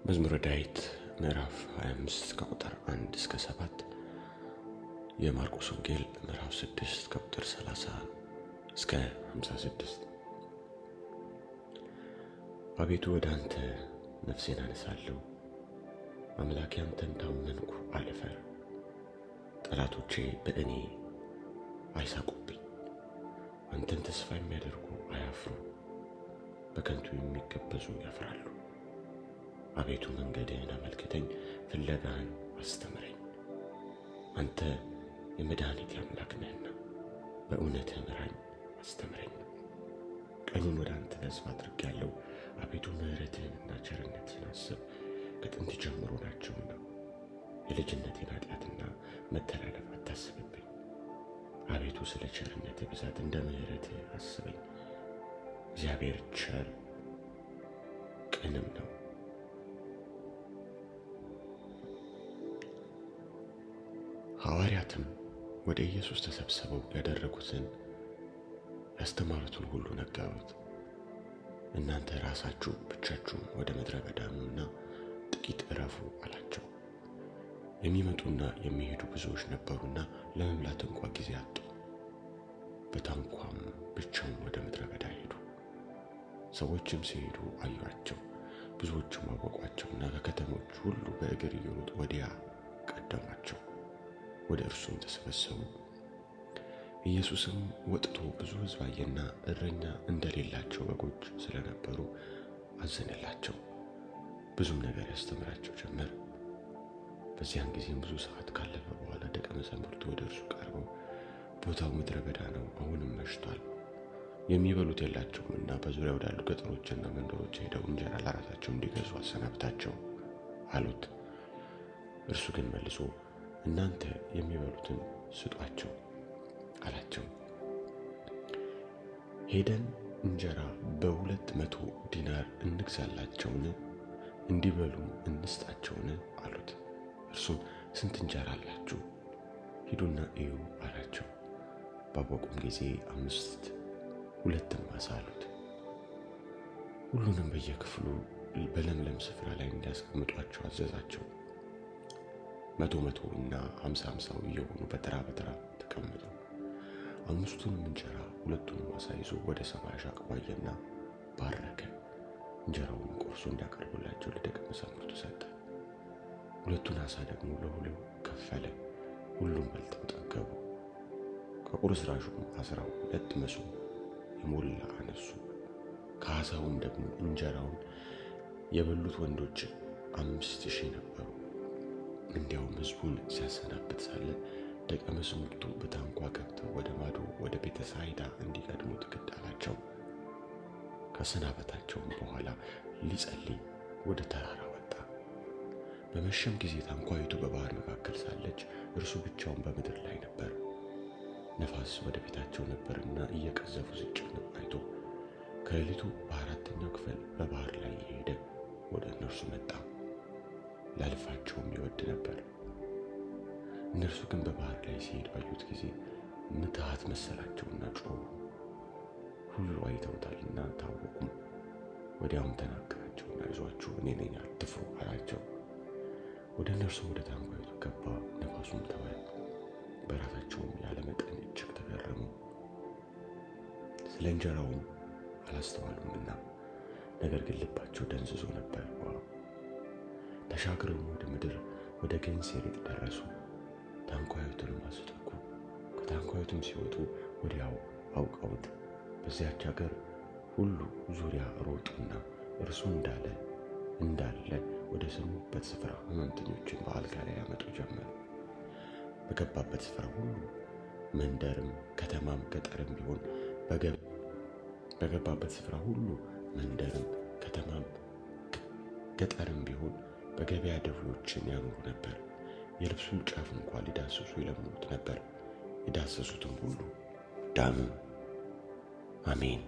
መዝሙረ ዳዊት ምዕራፍ 25 ከቁጥር 1 እስከ 7፣ የማርቆስ ወንጌል ምዕራፍ 6 ከቁጥር 30 እስከ 56። አቤቱ ወደ አንተ ነፍሴን አነሳለሁ፣ አምላኬ አንተን ታመንኩ አልፈር። ጠላቶቼ በእኔ አይሳቁብኝ፣ አንተን ተስፋ የሚያደርጉ አያፍሩ፣ በከንቱ የሚገበዙ ያፍራሉ። አቤቱ መንገድህን አመልክተኝ፣ ፍለጋህን አስተምረኝ። አንተ የመድኃኒቴ አምላክ ነህና በእውነትህ ምራኝ አስተምረኝ። ቀኑን ወደ አንተ ተስፋ አድርጌአለሁ። አቤቱ ምሕረትህንና ቸርነትህን አስብ፣ ከጥንት ጀምሮ ናቸውና። የልጅነቴን ኃጢአትና መተላለፍ አታስብብኝ። አቤቱ ስለ ቸርነትህ ብዛት እንደ ምሕረትህ አስበኝ። እግዚአብሔር ቸር ቅንም ነው። ሐዋርያትም ወደ ኢየሱስ ተሰብስበው ያደረጉትን ያስተማሩትን ሁሉ ነገሩት። እናንተ ራሳችሁ ብቻችሁን ወደ ምድረ በዳ ኑና ጥቂት እረፉ አላቸው። የሚመጡና የሚሄዱ ብዙዎች ነበሩና ለመብላት እንኳ ጊዜ አጡ። በታንኳም ብቻውን ወደ ምድረ በዳ ሄዱ። ሰዎችም ሲሄዱ አዩአቸው፣ ብዙዎችም አወቋቸውና ከከተሞች ሁሉ በእግር እየሮጡ ወዲያ ቀደሟቸው፣ ወደ እርሱም ተሰበሰቡ። ኢየሱስም ወጥቶ ብዙ ሕዝብ አየና እረኛ እንደሌላቸው በጎች ስለነበሩ አዘነላቸው። ብዙም ነገር ያስተምራቸው ጀመር። በዚያን ጊዜም ብዙ ሰዓት ካለፈ በኋላ ደቀ መዛሙርቱ ወደ እርሱ ቀርበው ቦታው ምድረ በዳ ነው፣ አሁንም መሽቷል፣ የሚበሉት የላቸውምና በዙሪያው ወዳሉ ገጠሮችና መንደሮች ሄደው እንጀራ ለራሳቸው እንዲገዙ አሰናብታቸው አሉት። እርሱ ግን መልሶ እናንተ የሚበሉትን ስጧቸው አላቸው። ሄደን እንጀራ በ200 ዲናር እንግዛላቸውን? እንዲበሉም እንስጣቸውን? አሉት። እርሱም ስንት እንጀራ አላችሁ? ሂዱና እዩ አላቸው። ባወቁም ጊዜ 5 2 ዓሣ አሉት። ሁሉንም በየክፍሉ በለምለም ስፍራ ላይ እንዲያስቀምጧቸው አዘዛቸው። 100 100 እና 50 50 እየሆኑ በተራ በተራ ተቀመጡ። 5ቱንም እንጀራ 2ቱንም ዓሣ ይዞ ወደ ሰማይ አሻቅቦ አየና ባረከ። እንጀራውን ቆርሶ እንዲያቀርቡላቸው ለደቀ መዛሙርቱ ሰጠ። 2ቱን ዓሣ ደግሞ ለሁሉ ከፈለ። ሁሉም በልተው ጠገቡ። ከቁርስራሹም 12 መሶብ የሞላ አነሱ። ከዓሣውም ደግሞ እንጀራውን የበሉት ወንዶች 5000 ነበሩ። እንዲያውም ሕዝቡን ሲያሰናብት ሳለ ደቀ መዛሙርቱ በታንኳ ገብተው ወደ ማዶ ወደ ቤተሳይዳ እንዲቀድሙት ግድ አላቸው። ካሰናበታቸውም በኋላ ሊጸልይ ወደ ተራራ ወጣ። በመሸም ጊዜ ታንኳይቱ በባህር መካከል ሳለች እርሱ ብቻውን በምድር ላይ ነበር። ነፋስ ወደ ፊታቸው ነበርና እየቀዘፉ ሲጨነቁ አይቶ ከሌሊቱ በ4ኛው ክፍል በባህር ላይ እየሄደ ወደ እነርሱ መጣ። ሊያልፋቸውም ይወድ ነበር። እነርሱ ግን በባህር ላይ ሲሄድ ባዩት ጊዜ ምትሃት መሰላቸውና ጮኹ። ሁሉ አይተውታልና ታወቁም። ወዲያውም ተናገራቸውና አይዟችሁ፣ እኔ ነኝ፣ አትፍሩ አላቸው። ወደ እነርሱም ወደ ታንኳይቱ ገባ፣ ነፋሱም ተወ። በራሳቸውም ያለ መጠን እጅግ ተገረሙ፣ ስለ እንጀራውም አላስተዋሉምና። ነገር ግን ልባቸው ደንዝዞ ነበር። ተሻግረውም ወደ ምድር ወደ ጌንሴሬጥ ደረሱ። ታንኳይቱንም አስጠጉ። ከታንኳይቱም ሲወጡ ወዲያው አውቀውት በዚያች ሀገር ሁሉ ዙሪያ ሮጡና እርሱ እንዳለ ወደ ሰሙበት ስፍራ ሕመምተኞችን በአልጋ ላይ ያመጡ ጀመር። በገባበት ስፍራ ሁሉ መንደርም ከተማም ገጠርም ቢሆን በገባበት ስፍራ ሁሉ መንደርም ከተማም ገጠርም ቢሆን በገበያ ደዌዎችን ያኖሩ ነበር። የልብሱን ጫፍ እንኳ ሊዳስሱ ይለምኑት ነበር። የዳሰሱትም ሁሉ ዳኑ። አሜን።